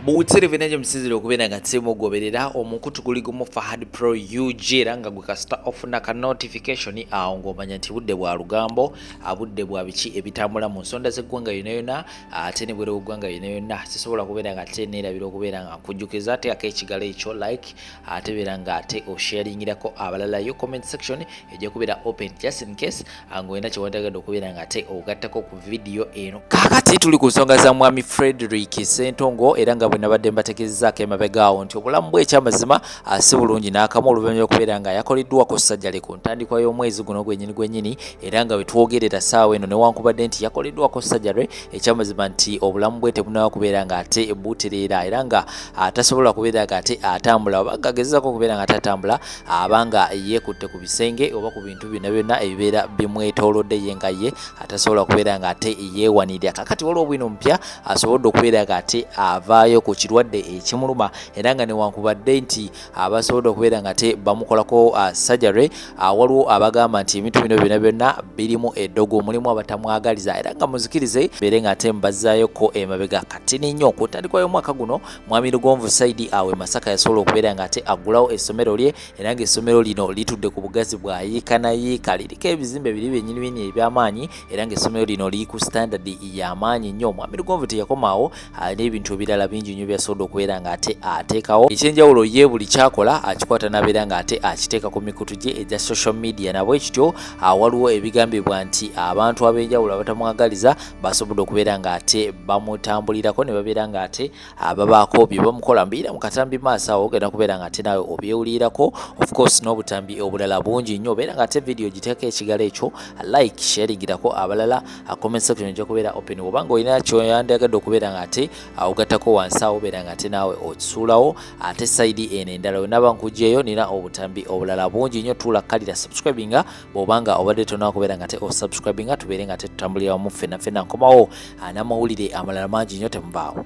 Buwutsere fena gye musinzira okubeera nga temugoberera omukutu guli gumu Fahad Pro UG, era nga gwe kasita ofuna ka notification awo ng'omanya nti budde bwa lugambo, budde bwa biki ebitambula mu nsonda z'eggwanga yonna yonna ate ne bweru w'eggwanga yonna yonna. Sisobola kubeera nga te neerabira okubeera nga nkujjukiza, teekako ekigalo ekyo like, ate beera nga ate osharingirako abalala. Yo comment section ejja kubeera open just in case ng'olina kyewandagadde okubeera nga ate ogattako ku vidiyo eno. Kaakati tuli ku nsonga za mwami Frederick Ssentongo, era nga bwe nabadde mbategeezaako emabega awo nti obulamu bwe ekyamazima si bulungi n'akamu, oluvannyuma lw'okubeera nga yakoleddwako sajjale ku ntandikwa y'omwezi guno gwennyini gwennyini, era nga wetwogerera saawa eno, newankubadde nti yakoleddwako sajjale, ekyamazima nti obulamu bwe tebunaba kubeera nga ate butereera, era nga tasobola kubeera nga ate atambula, oba nga agezezaako okubeera nga ate atambula abanga yeekutte ku bisenge oba ku bintu byonna byonna ebibeera bimwetoolodde, ye nga ye atasobola kubeera nga ate yeewanirira. Kakati waliwo obwino omupya asobodde okubeera nga ate avaayo ku kirwadde ekimuluma, era nga newankubadde nti abasobodde okubeera nga ate bamukolako surgery, waliwo abagamba nti ebintu bino byonna byonna birimu eddogo, mulimu abatamwagaliza. Era nga muzikirize beere nga ate mbazaayoko emabega katini nnyo. Ku ntandikwa y'omwaka guno, mwami Lugonvu Saidi awe Masaka yasobola okubeera nga ate aggulawo essomero lye, era ng'essomero lino litudde ku bugazi bwa yiika na yiika, liriko ebizimbe biri byennyini byennyini eby'amaanyi, era ng'essomero lino liri ku standard y'amaanyi nnyo. Mwami Lugonvu teyakomaawo, n'ebintu ebirala bingi nnyo byasobodde okubeera ng'ate ateekawo. Ekyenjawulo, ye buli kyakola akikwata n'abeera ng'ate akiteeka ku mikutu gye egya social media. Nabwe kityo waliwo ebigambibwa nti abantu ab'enjawulo abatamwagaliza basobodde okubeera ng'ate bamutambulirako ne babeera ng'ate ababaako bye bamukola. Mbiira mu katambi maaso awo, ogenda kubeera nga ate naawe obyewulirako, of course n'obutambi obulala bungi nnyo. Obeera nga ate vidiyo giteeka ekigalo ekyo like, sharingirako abalala. Comment section ojja kubeera open, obanga olina kyoyandagadde okubeera nga ate ogattako wansi awo, obeera nga ate naawe okisuulawo. Ate side eno endala wenaba nkugyeyo, nina obutambi obulala bungi nnyo. Tuula, kalira, subscribinga bw'obanga obadde tonaba kubeera nga ate osubscribinga, tubeere nga ate tutambulira wamu ffenna ffenna. Nkomawo n'amawulire amalala mangi nnyo, temubaawo.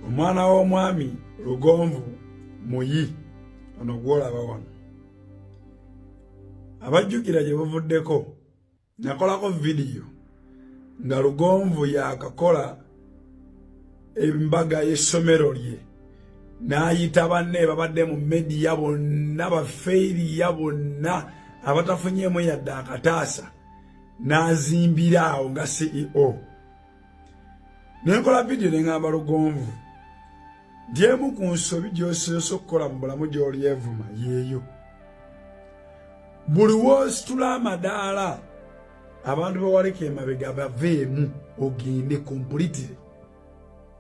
Omwana w'omwami Lugonvu muyi ono gwolaba wano, abajjukira gye buvuddeko nakolako vidiyo nga Lugonvu yakakola embaga y'essomero lye, n'ayita banne babadde mu media bonna, bafeiriya bonna abatafunyeemu yadde akataasa, n'azimbira awo nga CEO. Nenkola vidiyo neŋŋamba Lugonvu nti emu ku nsobi gy'osoose okukola mu bulamu gy'olyevuma yeeyo. Buli woositula amadaala, abantu bewaleka emabega baveemu ogende completely.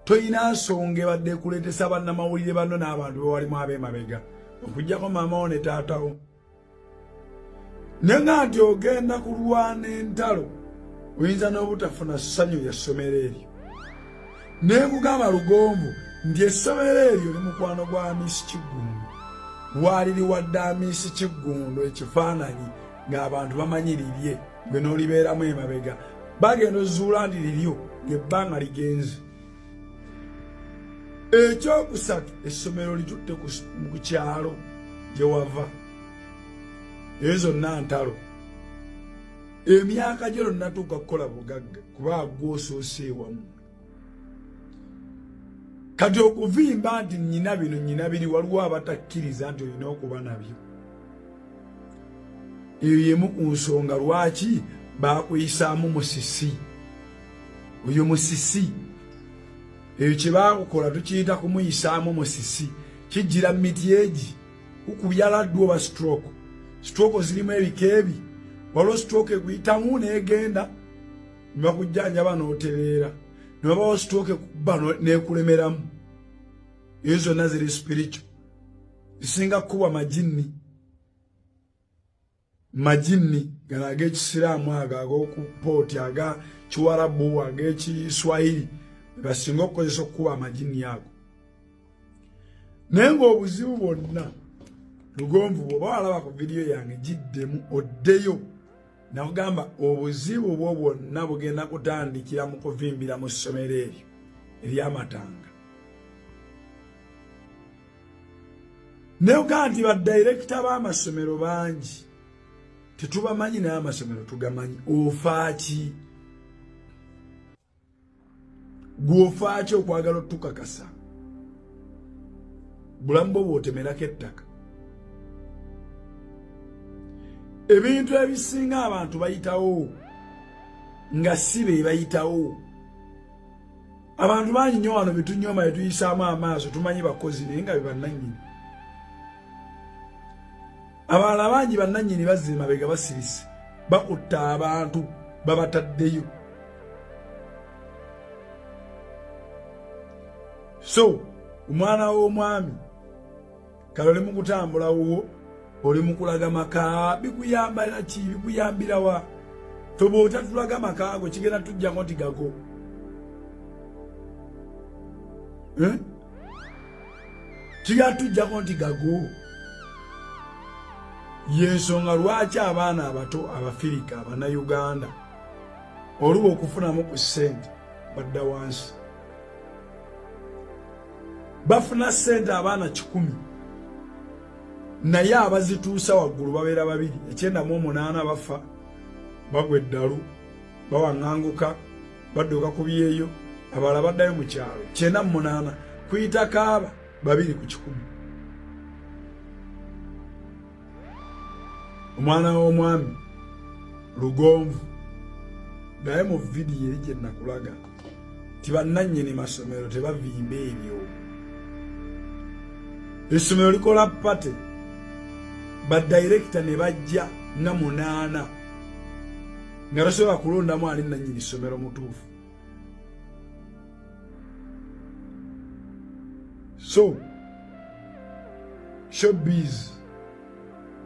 Toyina nsonga ebadde ekuleetesa bannamawulire banno n'abantu bewalimu ab'emabega, okugjako maama wo ne taatawo. Nenga nti ogenda kulwana entalo, oyinza n'obutafuna ssanyu lya ssomero eryo. Nenkugamba Lugonvu nti essomero eryo li mukwano gwa Amiisi Kiggundu, waaliri wadde Amiisi Kiggundu ekifaananyi ng'abantu bamanyi lirye, gwe n'olibeeramu emabega, bagenda ozuula nti liryo ng'ebbanga ligenze. Ekyokusatu, essomero litutte ku kyalo gye wava. Ezo zonna ntalo. Emyaka gyo lonnatuuka kukola bugagga, kuba gwosoose ewammwe. Kati okuvimba nti nyina bino, nyina biri, waliwo abatakkiriza nti olina okuba nabyo. Eyo yemu ku nsonga lwaki bakuyisaamu musisi. Oyo musisi, eyo kye bakukola tukiyita kumuyisaamu musisi. Kijjira mu miti egi kukubya laddu oba stroke. Stroke zirimu ebika ebi, waliwo stroke ekuyitamu n'egenda nebakujjanjaba n'otereera, newabawo stroke ekukuba n'ekulemeramu. Ezo zonna ziri spiritual, zisinga kukubwa majinni. Majinni gano ag'ekisiraamu, ago ag'okupooti, aga kiwarabu, ag'ekiswahili, basinga okukozesa okukuba amajinni ago. Naye ng'obuzibu bwonna, Lugonvu, bw'oba walaba ku vidiyo yange giddemu oddeyo, nakugamba obuzibu bwo bwonna bugenda kutandikira mu kuvimbira mu ssomero eryo ery'amatanga. Neogaa nti badirekita b'amasomero bangi tetubamanyi, naye amasomero tugamanyi. Ofaaki? Gwofaaki okwagala otukakasa bulamu bwo bwotemerako ettaka. Ebintu ebisinga abantu bayitawo nga si be bayitawo. Abantu bangi nnyo wano betunyooma betuyisaamu amaaso, tumanyi bakozi naye nga be bannannyini. Abalala bangi bannannyini bazza emabega, basirise, bakutta abantu babataddeyo. So omwana w'omwami kale oli mu kutambula wuwo, oli mu kulaga maka, bikuyamba ki? Bikuyambirawa? Fe bw'otatulaga maka go kigenda tujjako nti gago, eh? Kigenda tujjako nti gago. Yensonga lwaki abaana abato Abafirika, Abannayuganda, oluba okufunamu ku ssente badda wansi. Bafuna ssente abaana 100, naye abazituusa waggulu babeera babiri, 98 bafa, bagwa eddalu, bawaŋŋanguka, badduka ku byeyo, abalala baddayo mu kyalo. 98 kuyita kaaba 2 ku 100. Omwana w'omwami Lugonvu, naye mu vidiyo eri gye nakulaga ti bannannyini masomero tebavimba ebyo. Essomero likola party, badirekita ne bajja nga 8, nga tosobola kulondamu ani nannyini ssomero mutuufu. So showbiz,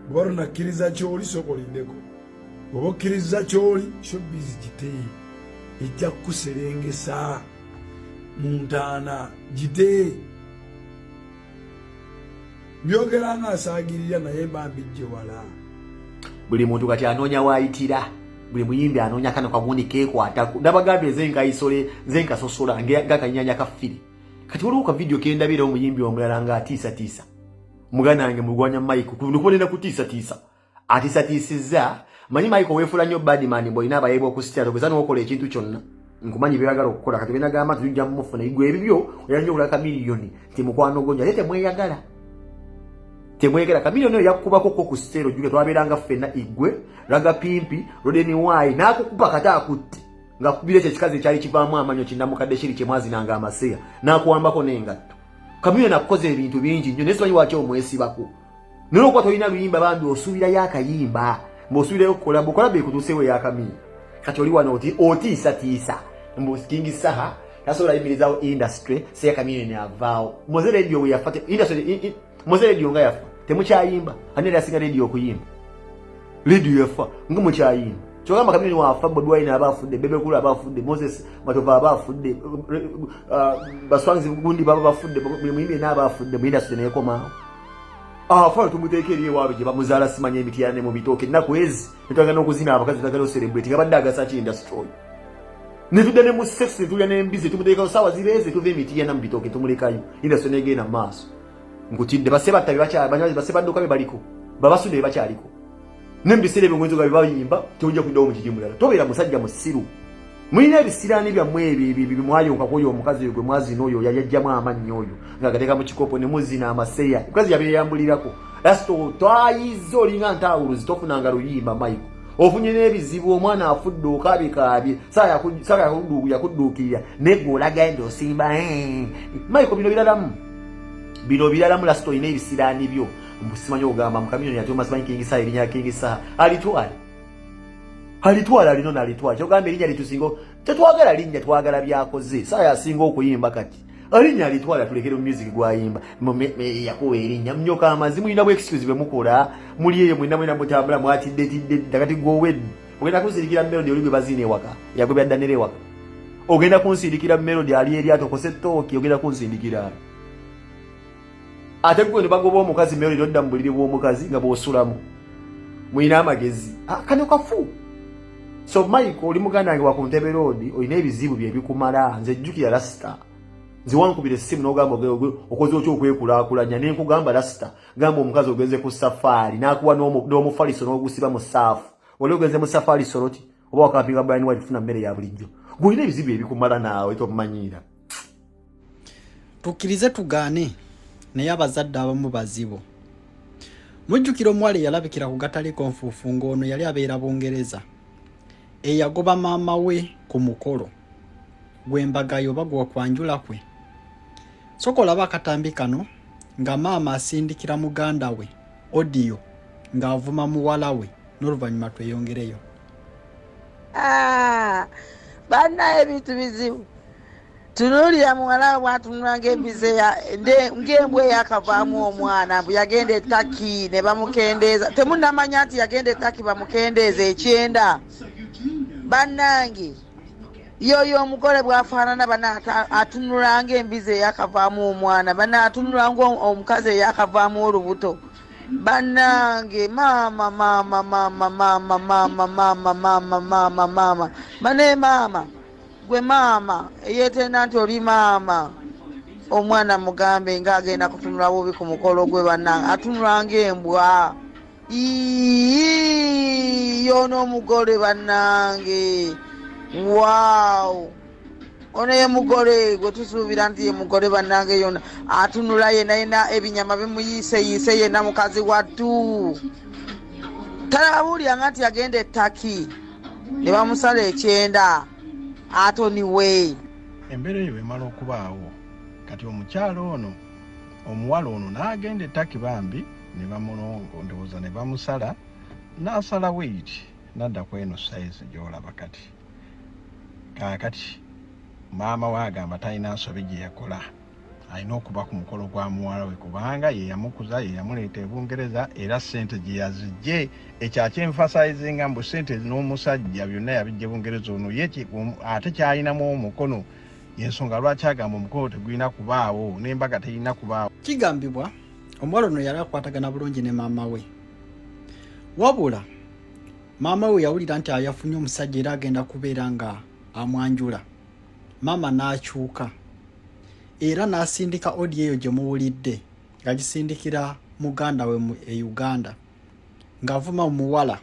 bw'oba tonakkiriza kyoli, sooka olindeko. Bw'oba okkiriza kyoli, showbiz gite, ejja kukuserengesa mu ntaana. Gite, byogera nga asaagirira, naye mba mbijje wala. Buli muntu kati anoonya waayitira, buli muyimbi anoonya kano kagundi keekwatako. Nabagambye nze nkayisole, nze nkasosola ngakanyanya ka ffiri. Kati waliwo ka vidiyo kendabira omuyimbi omulala ng'atiisatiisa muganda wange Mulwanya Mike nikuba kutiisatiisa, atiisatiisizza. Manyi Mike weefuula nnyo badman, bw'olina abayeebwa okusitira togeza n'okola ekintu kyonna. Nkumanyi byeyagala okukola, kati benagamba nti tujja mumufuna igwe ebibyo. Oyagala nnyo okulaba Kamiliyoni nti mukwano gonyo, ate temweyagala, temweyagala. Kamiliyoni oyo yakubako ko ku siteero, ojjuke twabeeranga ffenna, igwe Raga Pimpi Rodeni Waayi, n'akukuba kata akutte ng'akubira ekyo ekikazi ekyali kivaamu amanyo kinnamukadde kiri kyemwazinanga amaseya, n'akuwambako n'engatto. Kamiliyoni akukoze ebintu bingi nnyo, naye simanyi waki omwesibako. Naye okuba tolina luyimba, bambi osuubirayo akayimba, ng'osuubirayo okukola bukola bekutuusewo eyakamii. Kati oli wano otiisatiisa mbu King Saha tasobola yimirizawo industry seya Kamiliyoni avaawo. Moze Radio we yafa industry, Moze Radio nga yafa temukyayimba. Ani yali asinga Radio okuyimba? Radio yafa nga mukyayimba. Kyogamba Kamiliyoni wafa, Bobi Wine aba afudde, Bebe Cool aba afudde, Moses Matovu aba afudde, baswanzi gundi baba bafudde, buli muyimbi yenna aba afudde mu industry neekomaawo. Afa tumuteeka eri ewaabwe gye bamuzaala, simanya emityana ne mu bitooke. Ennaku ezi netwagala n'okuzina abakazi, twagala ocelebrate nga badde agasa ki industry oyo. Netudda ne mu sex, netulya n'embizi, tumuteekayo saawa zibeeze, tuva emityana mu bitooke, tumulekayo, industry negenda mu maaso. Nkutidde basebatta basebadduka be baliko, babasudde be bakyaliko ne mu biseera ebyo ngoyinza bye bayimba tewujja kuddawo mu kigi mulala. Tobeera musajja musiru. Mulina ebisiraani byammwe ebyo ebyo bimwayonkako oyo omukazi oyo gwe mwazina, oyo yajjamu amannyo oyo ng'agateeka mu kikopo ne muzina amaseya, omukazi yabeeyambulirako. Lasito twayize olinga ntaawuluzi, tofunanga luyimba. Mike ofunye n'ebizibu, omwana afudde, okaabye saaka yakudduukirira, naye gwe olagayo nti osimba. Mike bino biralamu, bino biralamu. Lasito olina ebisiraani byo, simanyi ogamba mukamiyoni ate omasimanyi King Saha, erinnya King Saha alitwale, alitwala lino nalitwala. Kyogamba erinnya litusinga, tetwagala linnya, twagala byakoze. Saha yasinga okuyimba, kati erinnya alitwala, tulekere mu music gwayimba. Yakuwa erinnya mnyoka amazi. Mulina bw excuse bwe mukola, muli eyo mwena mwena mutambula mwatidde tidde dda. Kati gwowedde ogenda kunsindikira Melody oli gwe baziina ewaka, yagobya ddanera ewaka. Ogenda kunsindikira Melody ali eri atokose tooki, ogenda kunsindikira ate gwe ne bagoba omukazi Melody, odda mu buliri bw'omukazi nga bw'osulamu. Mulina amagezi? Ah, kano kafu. So Mike oli muganda wange wa ku Ntebe Road, olina ebizibu bye bikumala. Nze jjukira lasita nze wankubira essimu n'ogamba okoze otya okwekulaakulanya, ne nkugamba lasita gamba omukazi ogenze ku safaari n'akuwa n'omufaliso n'ogusiba mu saafu. Wali ogenze mu safaari Soroti oba wakampinga Brian White kufuna mmere ya bulijjo. Gwolina ebizibu ebikumala naawe tomanyiira. Tukkirize tugaane, naye abazadde abamu bazibu. Mujjukira omuwala eyalabikira ku gataliiko nfuufu ng'ono yali abeera Bungereza, eyagoba maama we ku mukolo gw'embaga ye oba gw'okwanjula kwe? Soka olaba akatambi kano nga maama asindikira muganda we audio ng'avuma muwala we, n'oluvannyuma tweyongereyo. Ah, bannaye ebintu bizibu. Tunuulira muwala we bwatunula ng'embizi ng'embwa eyakavaamu omwana, mbu yagenda e Turkey ne bamukendeeza. Temunnamanya nti yagenda e Turkey bamukendeeza ekyenda? Bannange, yoyo omugole bw'afaanana, bana atunula ng'embizi eyakavaamu omwana, bana atunula ng'omukazi eyakavaamu olubuto. Bannange, maama, maama, maama, maama, maama, maama, maama, maama, maama, bane maama, gwe maama eyeetenda nti oli maama, omwana mugambe ng'agenda kutunula bubi ku mukolo gwe. Bannange, atunula ng'embwa. Ii, yono omugole, bannange, waaw, ono ye mugole gwe tusuubira nti ye mugole. Bannange, yona atunula yena yena, ebinyama bimuyiiseyiise yena. Mukazi wattu talababuulyanga nti yagenda e Turkey ne bamusala ekyenda atoniwe. Embeera eyo bwemala okubaawo, kati omukyalo ono, omuwala ono n'agenda e Turkey bambi ne bamulongo, ndowooza ne bamusala, n'asala weight n'adda ku eno size gy'olaba kati. Kaakati maama we agamba talina nsobi gye yakola, alina okuba ku mukolo gwa muwala we kubanga ye yamukuza, ye yamuleeta e Bungereza, era ssente gye yazigye. Ekyo akyemphasizinga mbu ssente n'omusajja byonna yabijja Bungereza. Ono ye ate kyalinamu omukono, yensonga lwaki agamba omukolo tegulina kubaawo n'embaga terina kubaawo. Kigambibwa omuwala ono yali akwatagana bulungi ne maama we, wabula maama we yawulira nti yafunye omusajja era agenda kubeera nga amwanjula, maama n'akyuka era n'asindika audio eyo gye muwulidde ng'agisindikira muganda we mu e Uganda ng'avuma omuwala.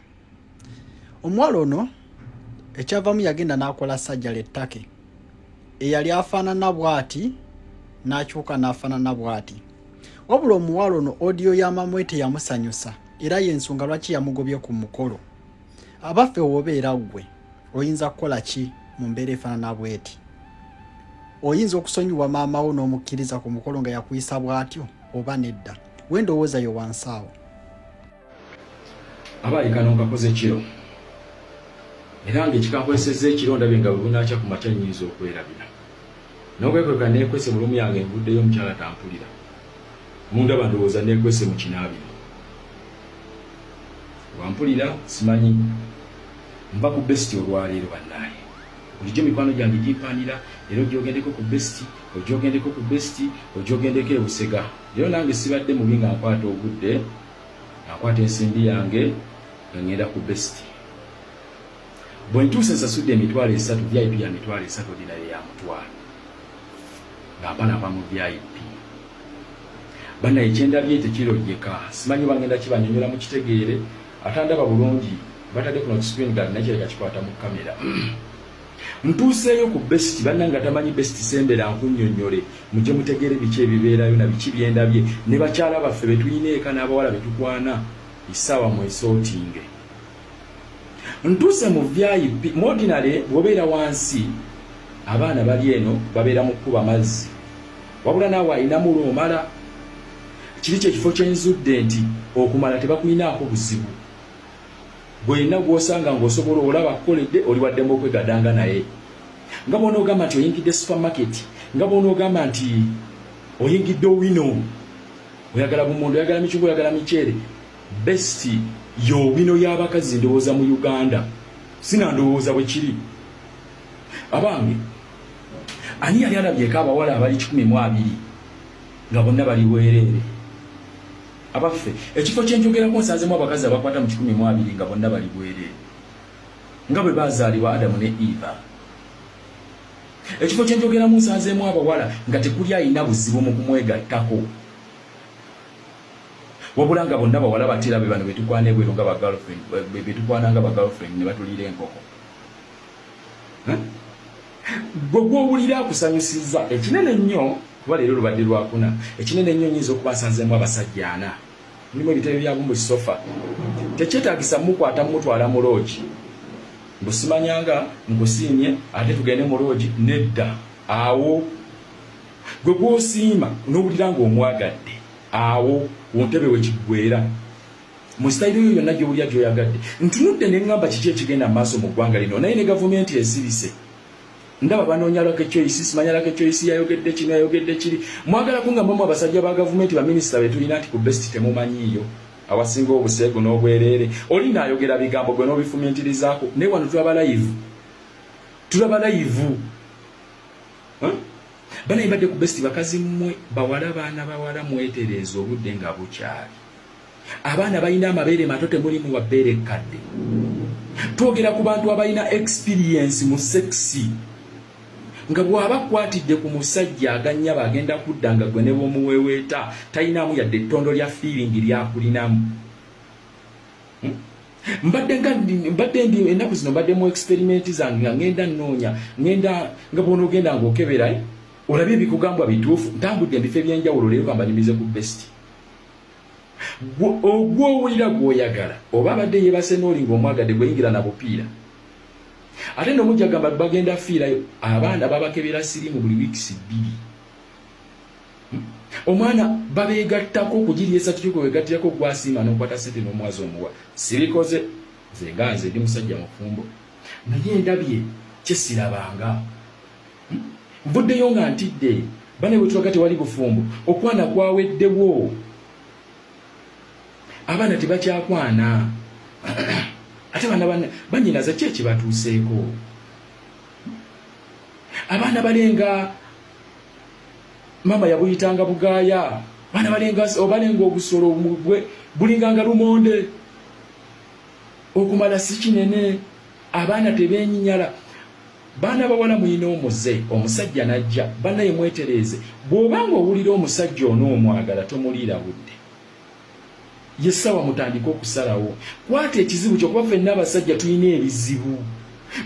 Omuwala ono ekyavamu yagenda n'akola surgery e Turkey, eyali afaanana bw'ati n'akyuka n'afaanana bw'ati. Wabula omuwala ono audio ya maama we teyamusanyusa, era y'ensonga lwaki yamugobye ku mukolo. Abaffe, wobeera ggwe oyinza kukola ki mu mbeera efaanana bw'eti? Oyinza okusonyiwa maama wo n'omukkiriza ku mukolo nga yakuyisa bw'atyo oba nedda? Wendowooza yo wansi awo. Abaayi, kano nkakoze kiro, era nga ekikankozesezza ekiro, ndabye nga bwe bunaakya ku makya nnyinza okwerabira n'okwekweka. Neekwese mu room yange, nvuddeyo, omukyala tampulira. Mundaba, ndowooza neekwese mu kinaabiro, wampulira simanyi. Nva ku Best olwaleero. Bannaaye, bulijjo mikwano gyange gimpanira era ojja ku Best, ojja ogendeko ku Best, ojja ogendeko e Busega. Leero nange sibadde mubi, nga nkwata obudde, nga nkwata ensimbi yange, nga ngenda ku Best. Bwe ntuuse, nsasudde 30,000, VIP ya 30,000, ordinary ya 500, nga mpalapa mu VIP. Bannaye, ekyendabye tekirojjeka. Simanyi bangenda kibanyonyola mukitegeere. Atandaba bulungi, batadde kuno screen guard, naye kireka kikwata mu kamera. Ntuuseeyo ku Best. Bannange, atamanyi Best, sembera nkunnyonnyole, mujje mutegeere biki ebibeerayo na biki byendabye. Ne bakyala baffe betulina eka n'abawala betukwana, essaawa mwesootinge. Ntuuse mu VIP. Mu ordinary bw'obeera wansi, abaana bali eno babeera mu kkuba mazzi, wabula naawe alinamu lwomala. Kiri kyekifo kyenzudde nti okumala tebakuyinaako buzibu. Gwenna gw'osanga ng'osobola olaba kukoledde, oli waddembe okwegadanga. Naye nga bw'onoogamba nti oyingidde supermarket, nga bw'onoogamba nti oyingidde Owino, oyagala bumonde, oyagala micungwa, oyagala miceere, Best y'Owino y'abakazi ndowooza mu Uganda. Sina ndowooza bwe kiri. Abange, ani yali alabyeko abawala abali 120 nga bonna bali bwereere? Abaffe, ekifo kyenjogerako nsanzemu abakazi abakwata mu 120 nga bonna bali bwereere nga bwe bazaalibwa Adamu ne Eva. Ekifo kyenjogeramu nsanzeemu abawala nga tekuli alina buzibu mu kumwegattako, wabula nga bonna bawala batera be bano betukwana ebweru nga bagirlfriend, betukwana nga bagirlfriend ne batuliira enkoko. Gwe gwowulira akusanyusizza ekinene ennyo, kuba leero lubadde lwakuna, ekinene ennyo nyinza okuba nsanzeemu abasajja ana, mulimu ebitebe bya bumbu sofa. Tekyetaagisa mukwata mutwala mu loogi, mbu simanyanga nkusiimye ate tugende mu loogi. Nedda, awo gwe gwosiima n'owulira ng'omwagadde, awo ku ntebe wekiggwera mu sitayiro yo yonna gy'owulira gy'oyagadde. Ntunudde ne ŋŋamba, kiki ekigenda mu maaso mu ggwanga lino? Naye ne gavumenti esirise, ndaba banoonya Lucky Choice, simanya Lucky Choice yayogedde kino, yayogedde kiri. Mwagala kungamba mu abasajja ba gavumenti, baminisita be tulina, nti ku Best temumanyiiyo awasinga obuseegu n'obwereere? Oli naayogera bigambo, gwe n'obifumintirizaako. Naye wano tulaba live, tulaba live. Banaye, mbadde ku Best. Bakazi mmwe, bawala, baana bawala, mwetereeza obudde nga bukyali. Abaana balina amabeere mato, temulimu wabbeere ekkadde. Twogera ku bantu abalina experience mu sex, nga bw'aba akwatidde ku musajja aganyaba, agenda kudda nga gwe ne bw'omuweweeta talinamu yadde ettondo lya feeling lyakulinamu. Mbadde nga mbadde ndi ennaku zino mbadde mu experiment zange, nga ngenda nnoonya, ngenda nga bw'onoogenda ng'okebera, olabye ebikugambwa bituufu. Ntambudde ebifo ebyenjawulo. Leero kambanyumize ku Best. Ogwowulira gw'oyagala, oba abadde yeebase n'oli ng'omwagadde, gweyingira na bupiira. Ate nomujja gamba bagenda fiirayo. Abaana babakebera sirimu buli wiikisi 2. Omwana babeegattako okugiri esatu, kyoko wegattirako gwasiima n'okwata sente n'omwazi omuwa. Sibikoze nze, nga nze ndi musajja mufumbo, naye ndabye kyesirabanga. Nvuddeyo nga ntidde. Bane bwe tulaga tewali bufumbo, okwana kwaweddewo, abaana tebakyakwana. Ate baana banyinaza, ki ekibatuuseeko? Abaana balenga maama yabuyitanga bugaaya, abaana balenga obalenga obusolo bulinganga lumonde okumala si kinene. Abaana tebenyinyala. Baana bawala, mulina omuze, omusajja najja banaye mwetereeze. Bw'obanga owulira omusajja onoomwagala, tomuliira budde. Yessawa mutandike okusalawo. Kwata ekizibu kyokuba ffenna abasajja tulina ebizibu.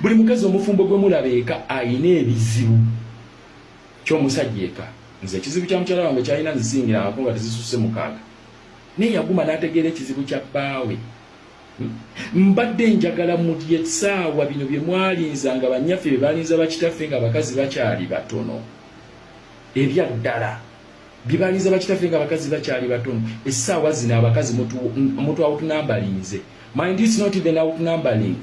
Buli mukazi omufumbo gwe mulaba eka ayina ebizibu kyomusajja eka. Nze ekizibu kya mukyala wange kyalina nzisingirangako nga tezisuse 6, naye yaguma n'ategeera ekizibu kya bbaawe. Mbadde njagala mulye essaawa bino bye mwalinzanga bannyaffe, bye balinza bakitaffe nga abakazi bakyali batono. Ebyaddala bye balinza bakitaffe nga abakazi bakyali batono, essaawa zino abakazi mutu outnumberingze. Mind, it's not even outnumbering.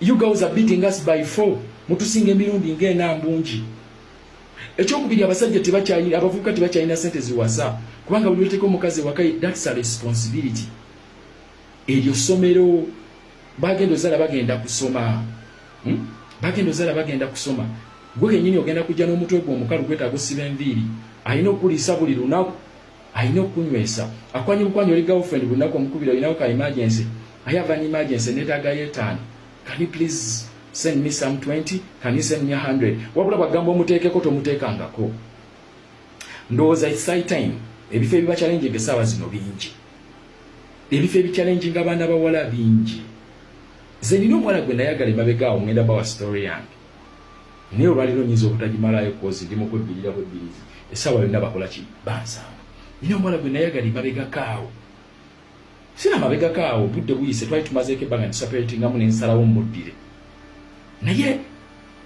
You girls are beating us by four. Mutusinga emirundi ng'ena mbungi. Ekyokubiri, abasajja tebakyalina, abavubuka tebakyalina sente ziwasa, kubanga buli lwoteeka omukazi ewaka, that's a responsibility. Eryo ssomero, bagenda ozala, bagenda kusoma, Bagenda ozala, bagenda kusoma. Gwe kenyini ogenda kujja n'omutwe gwe omukalu, gwetaaga osiba enviiri, alina okuliisa buli lunaku, alina okunywesa, akwanye bukwanya. Oli girlfriend, buli lunaku omukubira, olinawo ka emergency? I have an emergency, neetaagayo 5, can you please send me some 20, can you send me 100? Wabula bwagamba omuteekeko, tomuteekangako. Ndowooza it's high time. Ebifo ebiba challenging essaawa zino bingi, ebifo ebichallenging abaana bawala bingi. Nze nina omuwala gwe nayagala emabega awo, ngenda bawa story yange, naye olwaliro nyinza obutagimalayo 'cause ndi mukwebbirira bwebbirizi, essaawa yonna bakola ki? Bansamba. Nina omuwala gwe nayagala emabegako awo, sina mabegako awo, budde buyise, twali tumazeeko ebbanga ntuseparatingamu, nensalawo muddire, naye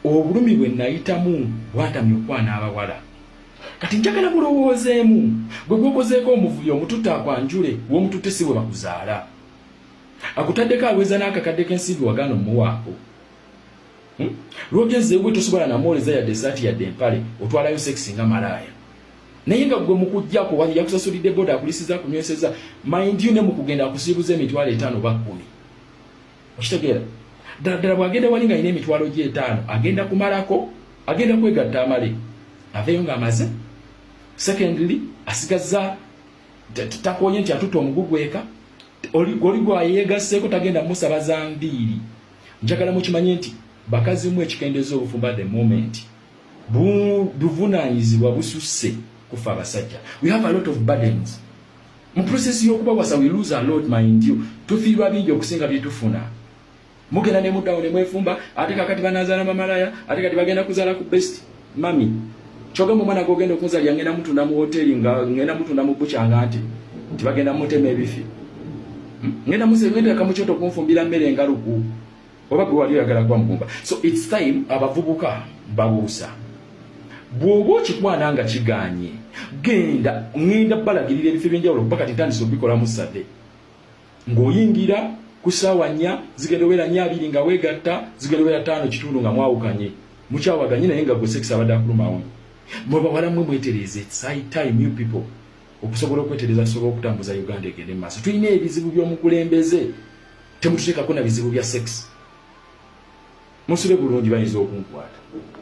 obulumi bwe nayitamu bwantamya okwana abawala. Kati njagala mulowoozeemu. Gwe gwokozeeko omuvuyo, omututte akwanjule, womututte si bwe bakuzaala, akutaddeko aweza n'akakadde k'ensimbi wagaana omuwaako. Lwogenze gwe tosobola namwoleza yadde esaati yadde empale, otwalayo sex nga malaaya, naye nga gwe mukujjako yakusasulidde boda, akulisiza, akunyweseza. Mind you, ne mukugenda akusiibuza 50,000 oba 10,000. Okitegeera? Ddala ddala bw'agenda wali nga alina emitwalo gy'etaano, agenda kumalako, agenda kwegatta amale aveeyo ng'amaze. Secondly, asigazza takonye nti atutte omugugu eka. Oli gwayeegasseeko tagenda musaba za nviiri. Njagala mukimanye nti bakazi mu ekikendeeza obufumba, the moment buvunaanyizibwa bususse kufa abasajja. We have a lot of burdens mu process y'okubawasa. We lose a lot, mind you. Tufiirwa bingi okusinga bye tufuna. Mugenda ne muddawo ne mwefumba, ate kakati banazaala bamalaya, ate kati bagenda kuzaala ku best mami. Kyogamba omwana gwogenda okunzalira ngenda mutunda mu hoteri, nga ngenda mutunda mu bukya, nga nti bagenda mutema ebifi. Ngenda ngenda kamukyoto okunfumbira mmere engaluku, oba gwe wali oyagala kuba mugumba. So it's time abavubuka babuusa, bw'oba okikwana nga kiganye, genda, ŋŋenda balagirira ebifo ebyenjawulo, kuba kati ntandise okubikolamu sade. Ng'oyingira ku ssaawa 4, zigenda obeera 4:20 nga weegatta, zigenda obeera 5:15 nga mwawukanye, mukyawaganye, naye nga gwe sex abadde akulumawo. Mwe bawala mmwe mwetereeze. It's high time you people okusobola okwetereza, tusobola okutambuza Uganda egende mu maaso. Tulina ebizibu by'omukulembeze, temututeekako na bizibu bya sex. Musule bulungi, bayinza okunkwata.